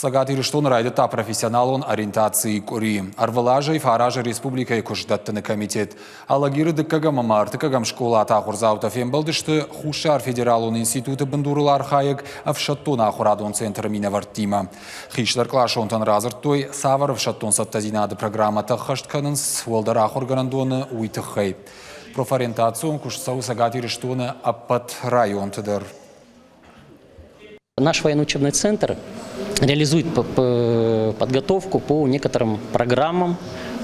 Цӕгат Ирыстоны райдыдта профессионалон ориентацийы къуыри. Ӕрвылазӕй фӕаразы республикӕйы куыстдӕттыны комитет. Алагиры дыккӕгӕм ӕмӕ ӕртыккӕгӕм скъолаты ахуырдзаутӕ фембӕлдысты Хуссар федералон институты бындурыл архайӕг ӕфсӕддон ахуырадон центры минӕвӕрттимӕ. Хистӕркъласонтӕн радзырдтой, цавӕр ӕфсӕддон цӕттӕдзинады программӕтӕ ӕххӕст кӕнынц уӕлдӕр ахуыргӕнӕндоны, уый тыххӕй. Профориентацион куыст цӕуы Цӕгат Ирыстоны ӕппӕт районты дӕр. Наш военно-учебный центр реализует подготовку по некоторым программам.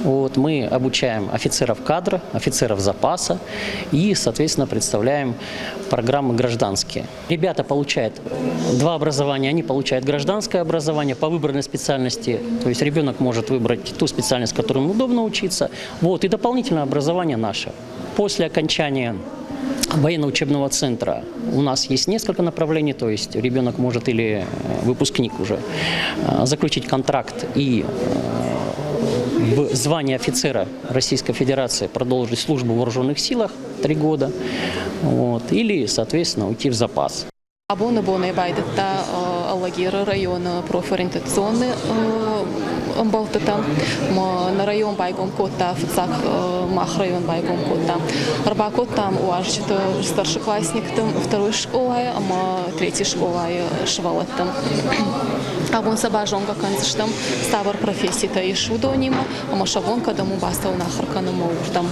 Вот, мы обучаем офицеров кадра, офицеров запаса и, соответственно, представляем программы гражданские. Ребята получают два образования. Они получают гражданское образование по выбранной специальности. То есть ребенок может выбрать ту специальность, которой ему удобно учиться. Вот, и дополнительное образование наше. После окончания военно-учебного центра у нас есть несколько направлений, то есть ребенок может или выпускник уже заключить контракт и в звании офицера Российской Федерации продолжить службу в вооруженных силах 3 года, вот, или, соответственно, уйти в запас. Абоны бонӕй байдыдта Алагиры районы профориентационный ӕмбӕлдтытӕ. Нӕ район байгом кодта, фыццаг мах район байгом кодта. Ӕрбакодтам уазджыты старшеклассникты второй скъолайы ӕмӕ третий скъолайы сывӕллӕтты. Абон сӕ базонгӕ кӕндзыстӕм, цавӕр професситӕ ис уыдонимӕ ӕмӕ сӕ бон кӕдӕм у бацӕуын ахуыр кӕнынмӕ, уырдӕм.